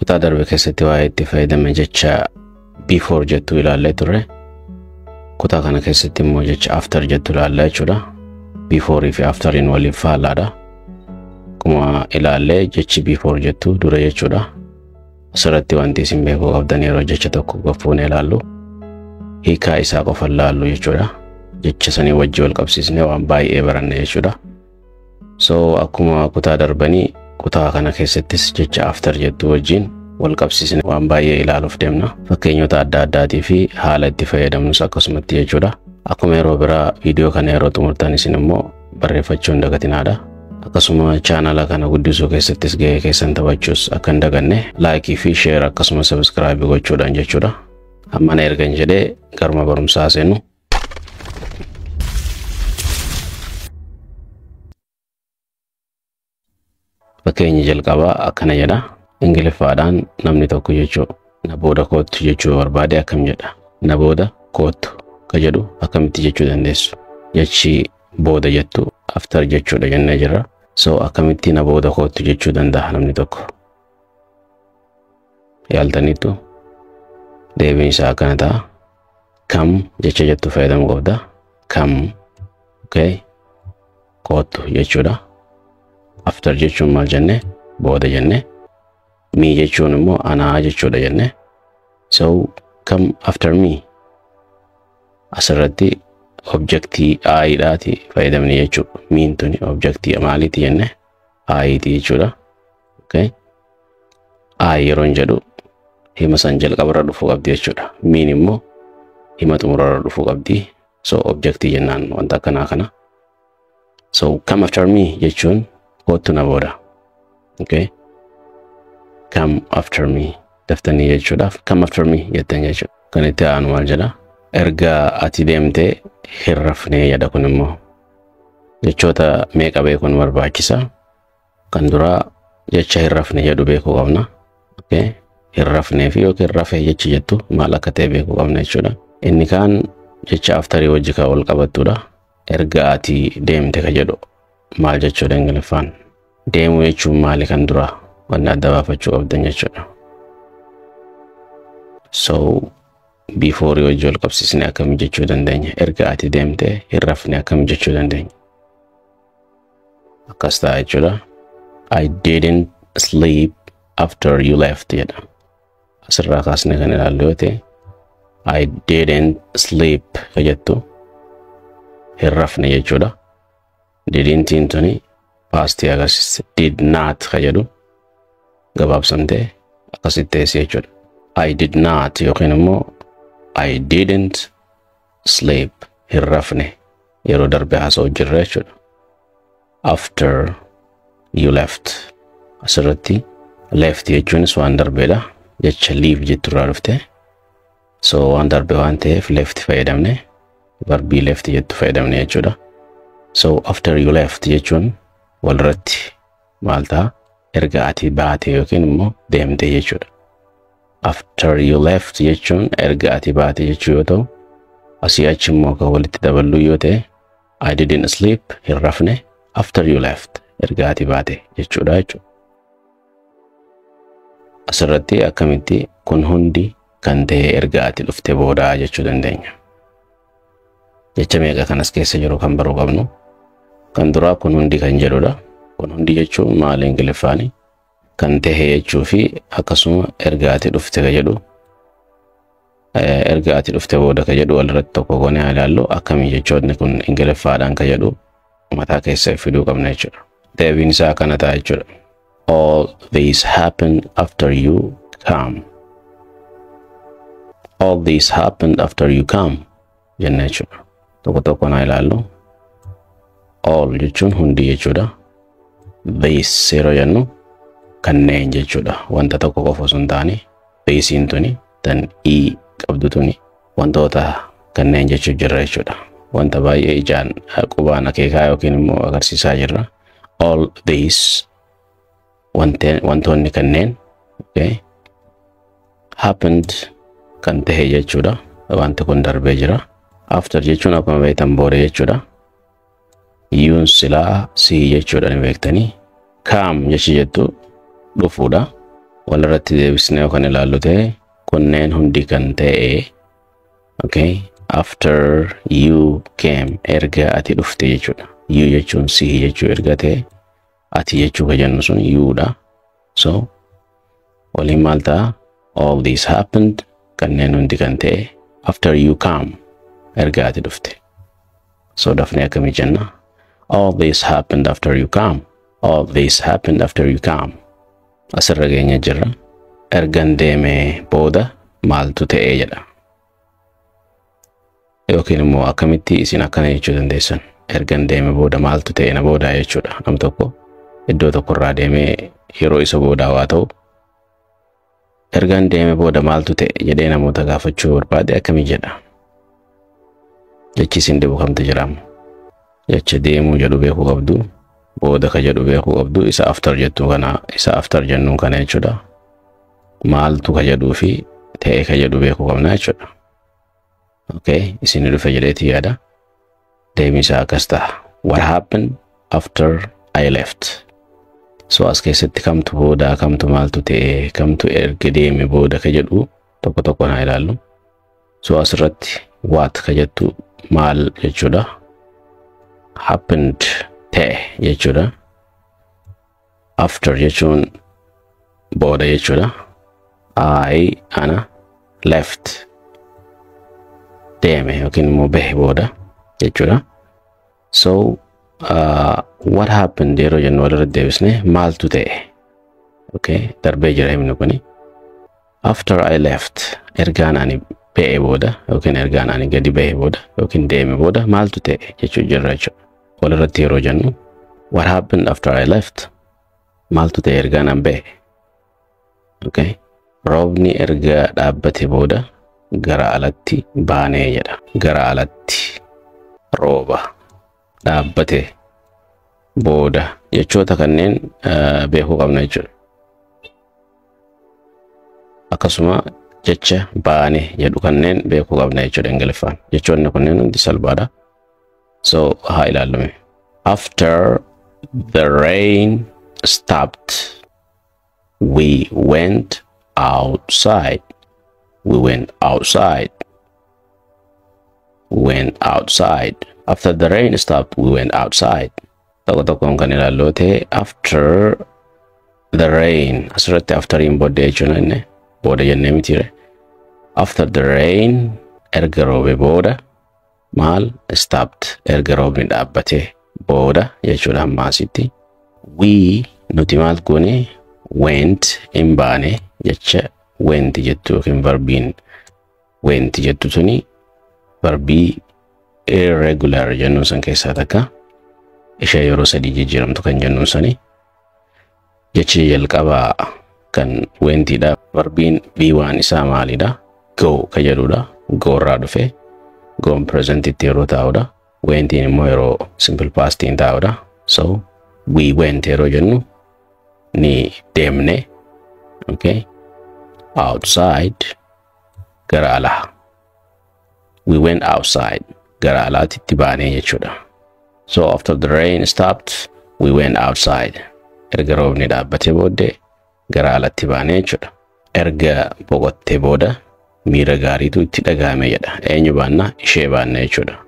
Kutaa darbe keessatti waa'ee itti fayyadame jecha before jettu ilaallee turre. Kutaa kana keessatti immoo jecha after jettu ilaallaa jechuudha. Before fi afteriin waliif faallaadha. Akkuma ilaallee jechi before jettu dura jechuudha. Asirratti wanti isin beekuu qabdan yeroo jecha tokko gaffuun ilaallu hiikaa isaa qofa ilaallu jechuudha. Jecha sanii wajji wal qabsiisnee waan baay'ee baranne jechuudha. So akkuma kutaa darbanii kutaa kana keessattis jecha after jettu wajjin wal qabsiisnee waan baay'ee ilaaluuf deemna. Fakkeenyota adda addaatii fi haala itti fayyadamnus akkasumatti jechuudha. Akkuma yeroo biraa viidiyoo kana yeroo xumurtan isin immoo barreeffachuu hin dagatinaadha. Akkasuma chaanala kana guddisuu keessattis gahee keessan taphachuus akka hin daganne laayikii fi sheer akkasuma sabiskiraabii gochuudhaan jechuudha. Amma na ergan jedhee garuma barumsaa seenu. Fakkeenyi jalqabaa akkana jedha. Ingiliffaadhaan namni tokko jechuu na booda koottu jechuu barbaade akkam jedha. Na booda koottu ka jedhu akkamitti jechuu dandeessu? Jechi booda jettu after jechuudha jennee jirra. So akkamitti na booda koottu jechuu danda'a namni tokko? Yaaltaniittu deebiin isaa akkana ta'a. Kam jecha jettu fayyadamuu qabda. Kam, okay, koottu jechuudha. After jechuun maal jenne? Booda jenne. Me jechuun immoo anaa jechuudha jenne. So come after me. Asirratti objektii I dhaati fayyadamne jechuudha. Miin tuni objektii maaliiti jenne? I ti jechuudha. Okay. I yeroon jedhu hima san jalqabarra dhufuu qabdi jechuudha. Miin immoo hima xumurarra dhufuu qabdi. So objektii jennaan wanta akkanaa kana. So come after me jechuun koottu na booda. Okay. Come after me daftanii jechuudhaaf come after me jettan jechuudha. Kan itti aanu maal jedha? Erga ati deemtee hin rafnee jedha. Kun immoo jechoota meeqa beekuun barbaachisa? Kan duraa jecha hin rafne jedhu beekuu qabna. Okay. Hin rafnee fi yookiin rafee jechi jettu maal akka ta'e beekuu qabna jechuudha. Inni kaan jecha aftarii wajji kan wal qabattudha. Erga ati deemte ka jedhu maal jechuudha Ingiliffaan? Deemuu jechuun maali kan duraa? Wanni adda baafachuu qabdan jechuudha. So before wajji wal qabsiisnee akkam jechuu dandeenya? Erga ati deemte hin rafne akkam jechuu dandeenya? Akkas ta'a jechuudha. I didn't sleep after you left jedha. Asirraa kaasnee kan ilaallu yoo ta'e I didn't sleep ka jettu hin rafne jechuudha. Didn'tiin tuni paastii agarsiiste. Did not ka jedhu gabaabsamtee akkasitti teessi jechuudha. I did not yookiin immoo I didn't sleep hin rafne yeroo darbe haasa'u jirra jechuudha. After you left asirratti left jechuunis waan darbeedha. Jecha leave jetturraa dhufte. So waan darbe waan ta'eef left fayyadamne verbii left jettu fayyadamne jechuudha. So after you left jechuun walirratti maal ta'a? Erga ati baate yookiin immoo deemte jechuudha. After you left jechuun erga ati baate jechuu yoo ta'u, asii achi immoo kan walitti daballu yoo ta'e I didn't sleep hin rafne after you left erga ati baate jechuudha jechuudha. Asirratti akkamitti kun hundi kan ta'e erga ati dhufte boodaa jechuu dandeenya. Jecha meeqa kanas keessa jiru kan baruu qabnu. Kan duraa kun hundi kan jedhudha. Kun hundi jechuun maali Ingiliffaani? Kan ta'e jechuu fi akkasuma erga ati dhufte ka jedhu erga ati dhufte booda ka jedhu walirratti tokko goonee haa ilaallu. Akkamii jechoonni kun Ingiliffaadhaan ka jedhu mataa keessa fiduu qabna jechuudha. Deebiin isaa akkana ta'a jechuudha. All these happened after you come. All these happened after you come jenna jechuudha. Tokko tokkoon haa ilaallu. All jechuun hundi jechuudha. These yeroo jennu kanneen jechuudha. Wanta tokko qofa osoo hin taane theseiin tuni tan e qabdu tuni wantoota kanneen jechuu jirra jechuudha. Wanta baay'ee ijaan qubaan akeekaa yookiin immoo agarsiisaa jirra. All these wantoonni kanneen, okay, happened kan tahe jechuudha. Wanti kun darbee jira. After jechuun akkuma beektan booda jechuudha. You'n silaa si jechuudha ni beektanii. Come jechi jettu dhufuudha. Walirratti deebisnee kan ilaallu ta'e, kunneen hundi kan ta'e, okay, after you came, erga ati dhufte jechuudha. You jechuun sihi jechuu erga ta'e, ati jechuu ka jennu sun you dha. So waliin maal ta'a? All this happened, kanneen hundi kan ta'e, after you come, erga ati dhufte. So dafnee akkamii jenna? All this happened after you come. All this happened after you come. Asirra geenya jirra. Ergan deemee booda maaltu ta'ee jedha. Yookiin immoo akkamitti isin akkana jechuu dandeessan? Ergan deeme booda maaltu ta'e na boodaa jechuudha. Nam tokko iddoo tokkorraa deemee yeroo isa boodaa waa ta'u, ergan deeme booda maaltu ta'e jedhee namoota gaafachuu barbaade akkamii jedha? Jechi isin dhibu kamtu jiraama? Jecha deemuu jedhu beekuu qabdu, booda ka jedhu beekuu qabdu, isa after jettu kana, isa after jennuun kana jechuudha. Maaltu ka jedhuu fi ta'e ka jedhu beekuu qabna jechuudha. Okay, isin dhufe jedheeti yaada. Deebiin isaa akkas ta'a. What happened after I left? So as keessatti kamtu booda, kamtu maaltu ta'e, kamtu erga deeme booda ka jedhu tokko tokko naa ilaallu. So asirratti what ka jettu maal jechuudha. Happened, ta'e jechuudha. After jechuun booda jechuudha. I, ana, left, deeme yookiin immoo bahe booda jechuudha. So what happened yeroo jennu walirra deebisne maaltu ta'e? Okay, darbee jira himni kuni. After I left, ergaan ani ba'e booda yookiin ergaan ani gadi ba'e booda yookiin deeme booda maaltu ta'e jechuu jirra jechuudha. Walirratti yeroo jennu, what happened after I left? Maaltu ta'e ergaan an ba'e? Okay. Roobni erga dhaabbate booda gara alatti baanee jedha. Gara alatti, rooba, dhaabbate, booda, jechoota kanneen beekuu qabna jechuudha. Akkasuma jecha baane jedhu kanneen beekuu qabna jechuudha Ingiliffaan. Jechoonni kunneen hundi salphaadha. So haa ilaallume. After the rain stopped, we went outside. We went outside. We went outside. After the rain stopped, we went outside. Tokko tokkoon kan ilaallu ta'e, after the rain, asirratti afteriin booddee jechuun inni booda jennee mitiire. After the rain, erga roobe booda, maal, stopped, erga roobni dhaabbate booda jechuudha hamma asitti. We, nuti maal goone? Went, hin baane. Jecha went jettu yookiin verbiin went jettu tuni verbii irregular jennuun san keessaa takka, ishee yeroo sadii jijjiiramtu kan jennuun sani. Jechi jalqabaa kan wentiidha. Verbiin V1 isaa maalidha? Go ka jedhudha. Go irraa dhufe. Goon presentitti yeroo taa'udha. Wentiin immoo yeroo simple pastiin taa'udha. So we went yeroo jennu ni deemne. Okay, outside, gara alaa. We went outside, gara alaatitti baanee jechuudha. So after the rain stopped, we went outside. Erga roobni dhaabbatee booddee gara alatti baanee jechuudha. Erga boqottee booda miira gaariitu itti dhagahame jedha. Eenyu baanna? Ishee baanna jechuudha.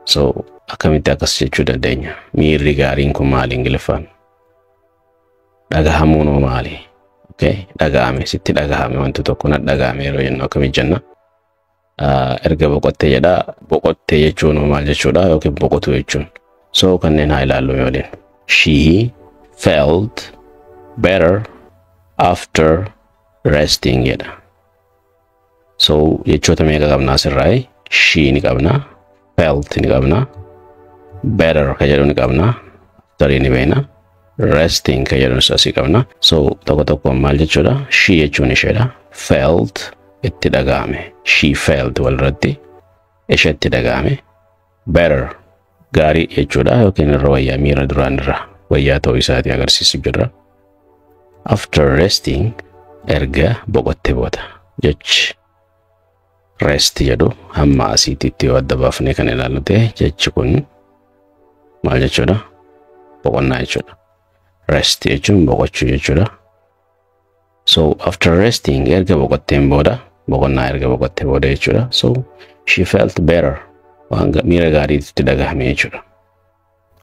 So akkamitti akkas jechuu dandeenya? Miirri gaariin kun maali Ingiliffaan? Dhagahamuun hoo maali? Okay, dhagahame, sitti dhagahame, wanti tokko na dhagahame yeroo jennu akkamitti jenna? Erga boqottee jedha. Boqottee jechuun hoo maal jechuudha yookiin boqotuu jechuun? So kanneen haa ilaallu waliin. She felt better after resting jedha. So jechoota meeqa qabna asirraa? She ni qabna, felt ni qabna, better ka jedhu ni qabna, after ni beekna, resting ka jedhu asii qabna. So tokko tokkoon maal jechuudha? She jechuun isheedha. Felt, itti dhaga'ame. She felt, walirratti isheetti dhaga'ame. Better, gaarii jechuudha yookiin irra wayyaa, miira duraan irra wayyaa ta'uu isaatii agarsiisu jirra. After resting, erga boqotte booda. Jechi rest jedhu hamma asiititti yoo adda baafnee kan ilaallu ta'e, jechi kun maal jechuudha? Boqonnaa jechuudha. Rest jechuun boqochuu jechuudha. So after resting, erga boqotteen booda, boqonnaa erga boqottee booda jechuudha. So she felt better. Waan miira gaariitu itti dhagahame jechuudha.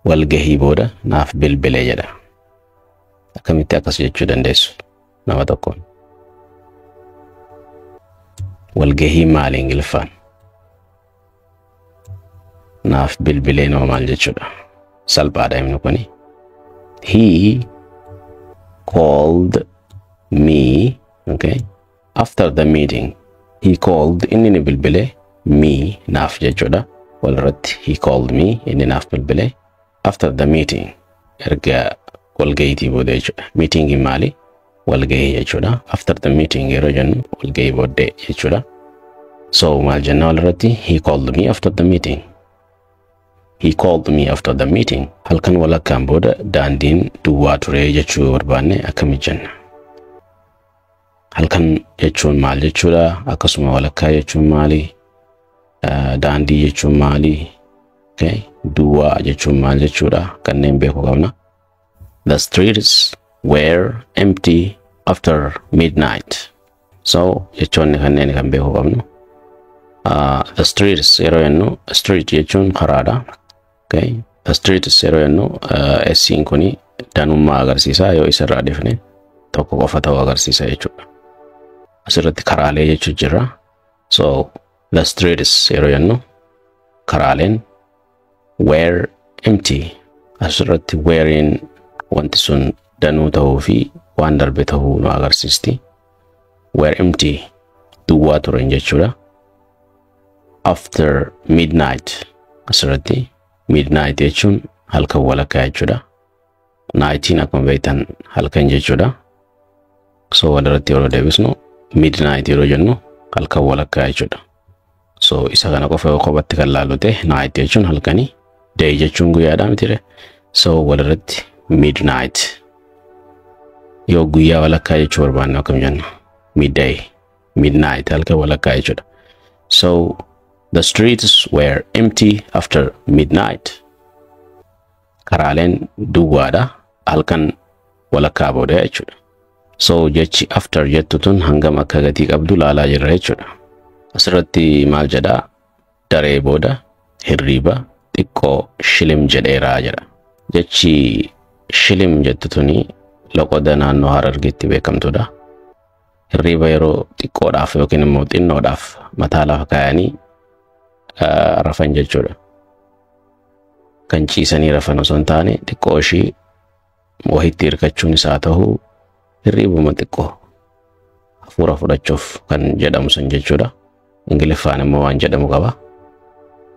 Walgahii booda naaf bilbile jedha. Akkamitti akkas jechuu dandeessu nama tokkoon? Walgahii maali Ingiliffaan? Naaf bilbilee nama maal jechuudha? Salphaadha himni kuni. He called me, okay, after the meeting. He called, inni ni bilbile, me naaf jechuudha. Walirratti he called me, inni naaf bilbile, after the meeting, erga walgahiitii booda jechuudha. Meeting maali? Walgahii jechuudha. After the meeting yeroo jennu walgahii booddee jechuudha. So maal jenna walirratti? He called me after the meeting. He called me after the meeting. Halkan walakkaan booda daandiin duwwaa ture jechuu barbaanne akkamitti jenna? Halkan jechuun maal jechuudha? Akkasuma walakkaa jechuun maali? Daandii jechuun maali? Okay. Duwwaa jechuun maal jechuudha? Kanneen beekuu qabna. The streets were empty after midnight. So jechoonni kanneen kan beekuu qabnu. The streets yeroo jennu, street jechuun karaadha. Okay. The streets yeroo jennu S'in kuni danummaa agarsiisa, yoo isarraa dhifne tokko qofa ta'uu agarsiisa jechuudha. Asirratti karaalee jechuu jira. So the streets yeroo jennu karaaleen, were empty. Asirratti werein wanti sun danuu ta'uu fi waan darbe ta'uu nu agarsiisti. Were empty, duwwaa turan jechuudha. After midnight, asirratti midnight jechuun halkan walakkaa jechuudha. Nightiin akkuma beektan halkan jechuudha. So walirratti yeroo deebisnu midnight yeroo jennu halkan walakkaa jechuudha. So isa kana qofa yoo kophatti kan laallu ta'e, night jechuun halkanii, day jechuun guyyaadha mitire. So walirratti midnight yoo guyyaa walakkaa jechuu barbaanne akkam jenna? Midday, midnight, halkan walakkaa jechuudha. So the streets were empty after midnight. Karaaleen duwwaadha halkan walakkaa booda jechuudha. So jechi after jettu tun hangam akka gatii qabdu laalaa jirra jechuudha. Asirratti maal jedhaa? Daree booda hirriiba xiqqoo shilim jedheeraa jedha. Jechi shilim jettu tuni loqoda naannoo Harargeetti beekamtudha. Hirriiba yeroo xiqqoodhaaf yookiin immoo xinnoodhaaf mataa lafa kaayanii rafan jechuudha. Kan ciisanii rafan osoo hin taane, xiqqoo ishii wahitti hirkachuun isaa ta'uu, hirriibuma xiqqoo hafuura fudhachuuf kan jedhamu sun jechuudha. Ingiliffaan immoo waan jedhamu qaba.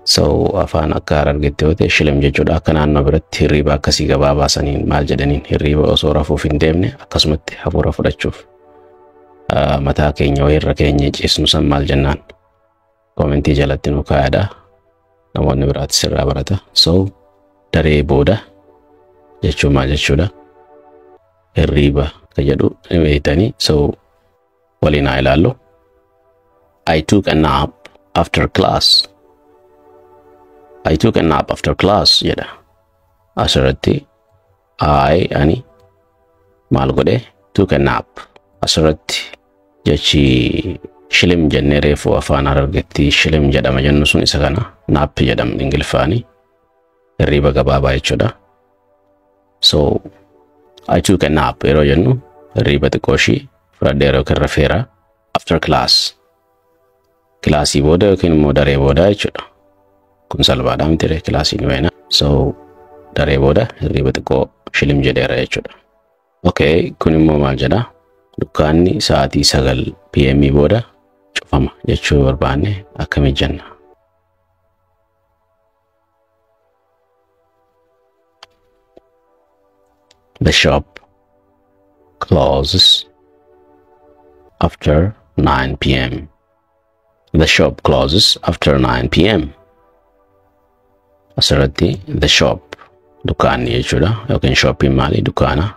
So afaan akka Harargeetti yoo ta'e shilim jechuudha. Akka naannoo biratti hirriiba akkasii gabaabaa saniin maal jedhaniin, hirriiba osoo rafuuf hin deemne akkasumatti hafuura fudhachuuf mataa keenya wayirra keenya ciisnu san maal jennaan? Commentii jalatti nu kaa'adha. Namoonni biraatis irraa barata. So daree booda jechuun maal jechuudha? Hirriiba ka jedhu ni beektanii, so waliin haa ilaallu. I took a nap after class. I took a nap after class jedha. Asirratti I, ani, maal godhe? Took a nap. Asirratti jechi shilim jennee reefu afaan Harargetti shilim jedhama jennu sun isa kana, nap jedhama Ingiliffaani. Hirriiba gabaabaa jechuudha. So I took a nap yeroo jennu hirriiba xiqqoo ishii fudhadheera yookiin rafeera, after class. Kilaasii booda yookiin immoo daree booda jechuudha. Kun salphaadha miti? Kilaasii ni beekna. So daree booda hirriiba xiqqoo shilim jedheera jechuudha. Okay, kun immoo maal jedha? Dukkaanni sa'aatii 9 PM booda cufama jechuu barbaanne akkamii jenna? The shop closes after 9 p.m. The shop closes after 9 p.m. Asirratti the shop dukkaanni jechuudha, yookiin shoppiin maali? Dukkaana.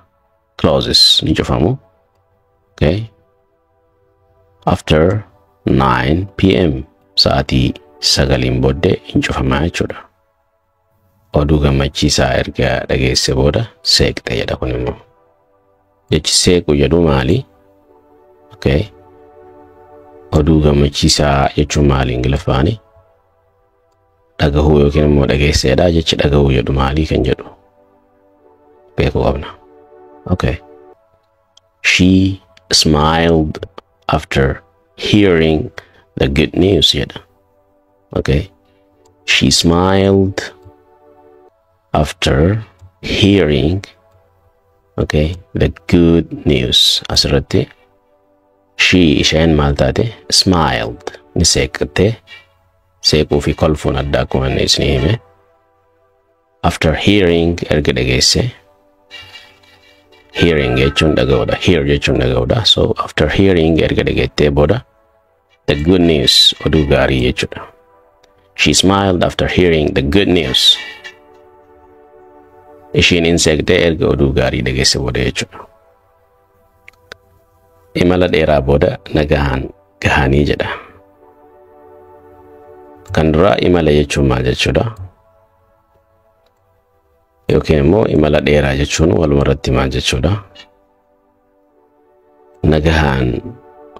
Closes ni cufamu. Okay. After 9 p.m. sa'aatii 9iin booddee hin cufamaa jechuudha. Oduu gammachiisaa erga dhageesse booda seeqxe jedha kun immoo. Jechi seequ jedhu maali? Okay. Oduu gammachiisaa jechuun maali Ingiliffaani? Dhagahuu yookiin immoo dhageesseedha. Jechi dhagahuu jedhu maalii kan jedhu beekuu qabna. Okay. She smiled after hearing the good news jedha. Okay. She smiled after hearing, okay, the good news. Asirratti she isheen maal taate? Smiled, ni seeqatte. Seequu fi kolfuun adda akkuma inni isinii hime. After hearing, erga dhageesse. Hearing jechuun dhaga'uudha. Hear jechuun dhaga'uudha. So after hearing, erga dhageettee booda, the good news, oduu gaarii jechuudha. She smiled after hearing the good news. Ishiin in seeqxee erga oduu gaarii dhageesse booda jechuudha. Imala dheeraa booda nagahaan gahanii jedha. Kan duraa imala jechuun maal jechuudha? Yookiin immoo imala dheeraa jechuun walumarratti maal jechuudha? Nagahaan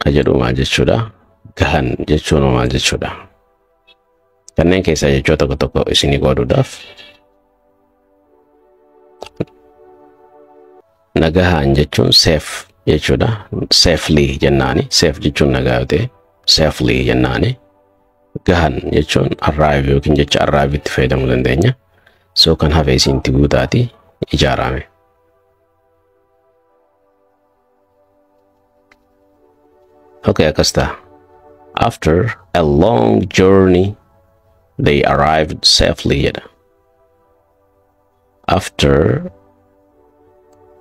ka jedhu maal jechuudha? Gahan jechuun maal jechuudha? Kanneen keessaa jechoota tokko tokko isinii qooduudhaaf, nagahaan jechuun safe jechuudha. Safely jennaani. Safe jechuun nagaa yoo ta'e, safely jennaani. Gahan jechuun arrive yookiin jecha arrive itti fayyadamuu dandeenya. So kan hafe isiinti guutaati ijaarame. Okay, akkas ta'a. After a long journey, they arrived safely jedha. After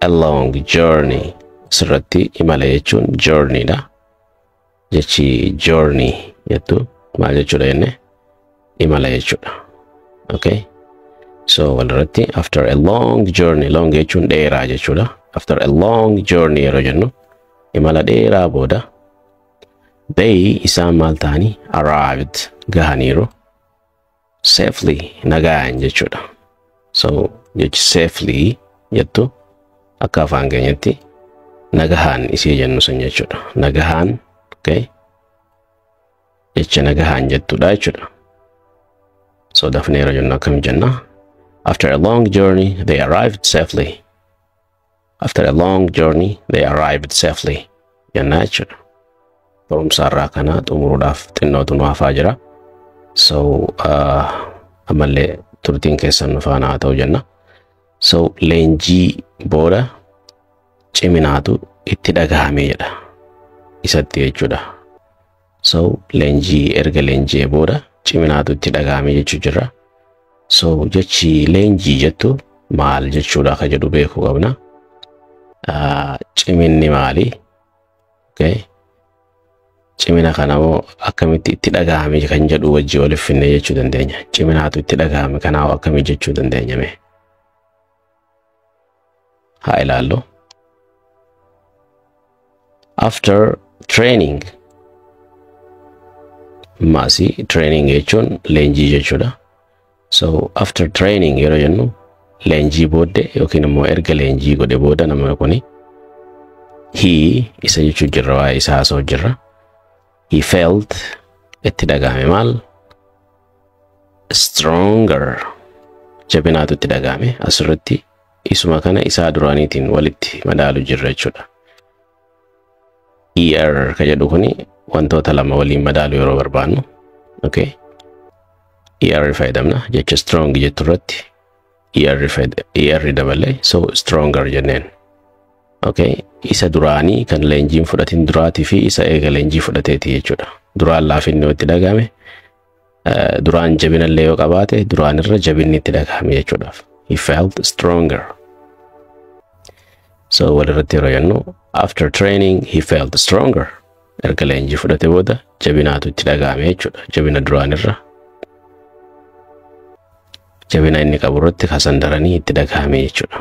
a long journey, asirratti imala jechuun journey dha. Jechi journey jettu maal jechuudha jenne? Imala jechuudha. Okay. So walirratti after a long journey, long jechuun dheeraa jechuudha. After a long journey yeroo jennu, imala dheeraa booda, they isaan maal ta'anii? Arrived, gahaniiru, safely, nagaan jechuudha. So jechi safely jettu akka afaan keenyatti nagahaan isii jennu sun jechuudha. Nagahaan, okay. Jecha nagahaan jettudha jechuudha. So dafnee yeroo jennu akkam jenna? After a long journey, they arrived safely. After a long journey, they arrived safely jenna jechuudha. Barumsa irraa kana xumuruudhaaf xinnootu nu hafaa jira. So ammallee turtiin keessan nu faana haa ta'u jenna. So leenjii booda ciminaatu itti dhagahame jedha. Isatti jechuudha. So leenjii erga leenji'ee booda ciminaatu itti dhagahame jechuu jirra. So jechi leenjii jettu maal jechuudha ka jedhu beekuu qabna. Ciminni maali? Okay. Cimina kana moo akkamitti itti dhagahame kan jedhu wajji waliif finne jechuu dandeenya. Ciminaatu itti dhagahame kanaaf akkamii jechuu dandeenya mee? Haa ilaallu. After training, maasii training jechuun leenjii jechuudha. So after training yeroo jennu, leenjii booddee yookiin immoo erga leenjii godhe booda namni kuni, he isa jechuu jirra, waa'ee isaa haasa'u jirra. He felt, itti dhagahame maal? Stronger, jabinaatu itti dhagahame. Asirratti isuma kana isaa duraaniitiin walitti madaalu jirra jechuudha. ER ka jedhu kuni wantoota lama waliin madaalu yeroo barbaannu. Okay. ER fayyadamna. Jecha strong jettu irratti ER ER dabalee, so stronger jenneen. Okay. Isa duraanii kan leenjiin fudhatin duraatii fi isa eega leenjii fudhateeti jechuudha. Duraan laafinni yoo itti dhagahame, duraan jabinallee yoo qabaate, duraan irra jabinni itti dhagahame jechuudhaaf. He felt stronger. So walirratti yeroo jennu, after training he felt stronger. Erga leenjii fudhate booda jabinaatu itti dhagahame jechuudha. Jabina duraan irra jabina inni qabu irratti kasan daranii itti dhagahame jechuudha.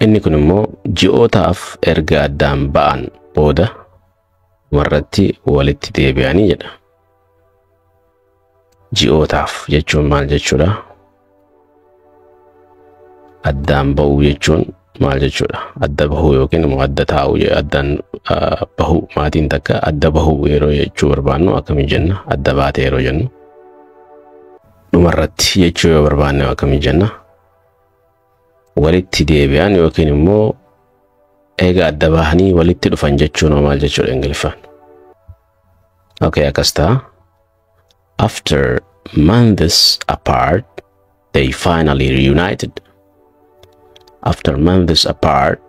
Inni kun immoo ji'ootaaf erga addaan ba'an booda warratti walitti deebi'anii jedha. Ji'ootaaf jechuun maal jechuudha? Addaan ba'uu jechuun maal jechuudha? Adda bahuu yookiin immoo adda taa'uu, addaan bahuu, maatiin takka adda bahuu yeroo jechuu barbaannu akkamiin jenna? Adda baate yeroo jennu. Dhumarratti jechuu yoo barbaanne akkamiin jenna? Walitti deebi'an yookiin immoo eega adda bahanii walitti dhufan jechuun maal jechuudha Ingiliffaan? Okay, akkas ta'a. After months apart, they finally reunited. After months apart,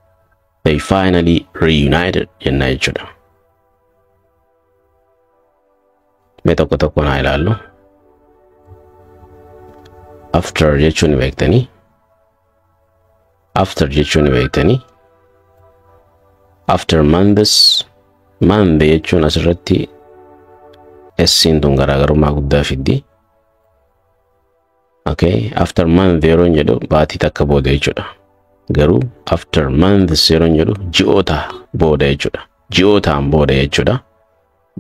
they finally reunited jenna jechuudha. Mee tokko tokko naa ilaallu. After jechuun ni beektanii. After jechuun ni beektanii. After months, month jechuun asirratti S'in tun garaagarummaa guddaa fiddi. Okay, after month yeroo jedhu baatii takka booda jechuudha. Garuu after months yeroo jedhu ji'oota booda jechuudha. Ji'ootaan booda jechuudha.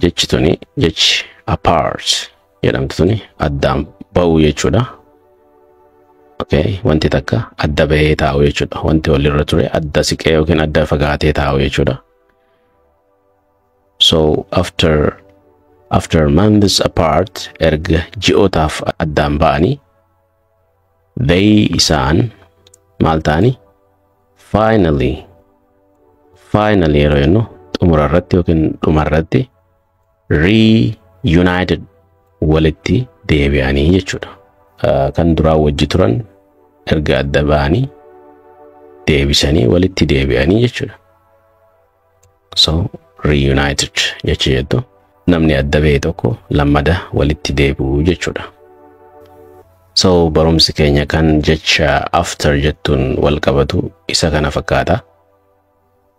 Jechi tuni, jechi apart jedhamtu tuni addaan ba'uu jechuudha. Okay, wanti takka adda bahee taa'u jechuudha. Wanti walirra ture adda siqee yookiin adda fagaatee taa'u jechuudha. So after months apart, erga ji'ootaaf addaan ba'anii, they isaan maal ta'anii, finally, finally yeroo jennu xumura irratti yookiin dhuma irratti, reunited walitti deebi'anii jechuudha. Kan duraan wajji turan erga adda ba'anii deebisanii walitti deebi'anii jechuudha. So reunited jechi jettu namni adda ba'e tokko lammada walitti deebi'uu jechuudha. So barumsi keenya kan jecha after jettuun wal qabatu isa kana fakkaata.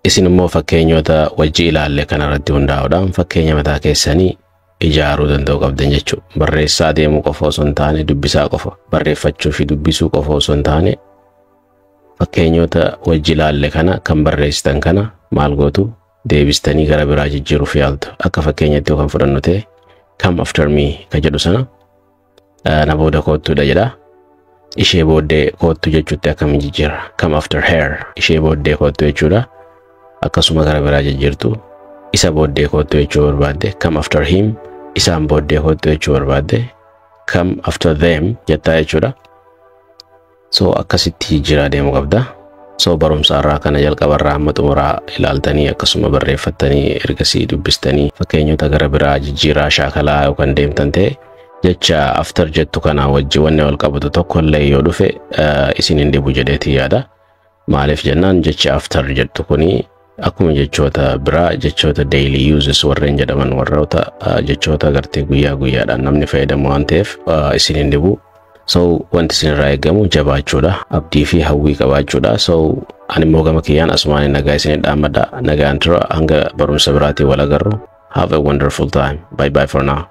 Isin immoo fakkeenyota wajji ilaalle kanarratti hundaa'uudhaan fakkeenya mataa keessanii ijaaruu danda'u qabdan jechuudha. Barreessaa deemuu qofa osoo hin taane, dubbisaa qofa barreeffachuu fi dubbisuu qofa osoo hin taane, fakkeenyota wajji ilaalle kana kan barreessitan kana maal gootu? Deebistanii gara biraa jijjiiruuf yaaltu. Akka fakkeenyatti yoo kan fudhannu ta'e, "Come after me" ka jedhu sana na booda koottuudha jedha. Ishee booddee koottu jechuutti akkamiin jijjiirra? Come after her, ishee booddee koottu jechuudha. Akkasuma gara biraa jijjiirtu. Isa booddee koottu jechuu barbaadde come after him, isaan booddee koottu jechuu barbaadde come after them jettaa jechuudha. So akkasitti jijjiiraa deemuu qabda. So barumsa irraa kana jalqabarraa hamma xumuraa ilaaltanii, akkasuma barreeffattanii, ergasii dubbistanii fakkeenyota gara biraa jijjiiraa shaakalaa yookaan deemtan ta'e, jecha after jettu kana wajji wanni wal qabatu tokko illee yoo dhufe isin hin dhibu jedheetii yaada. Maaliif jennaan, jechi after jettu kuni akkuma jechoota biraa, jechoota daily uses warreen jedhaman, warroota jechoota gartee guyyaa guyyaadhaan namni fayyadamu waan ta'eef isin hin dhibu. So wanti isin irraa eegamu jabaachuudha, abdii fi hawwii qabaachuudha. So ani immoo gama kiyyaan asumaan nagaa isin dhaammadha. Nagaan tura, hanga barumsa biraatiin wal agarru. Have a wonderful time. Bye bye for now.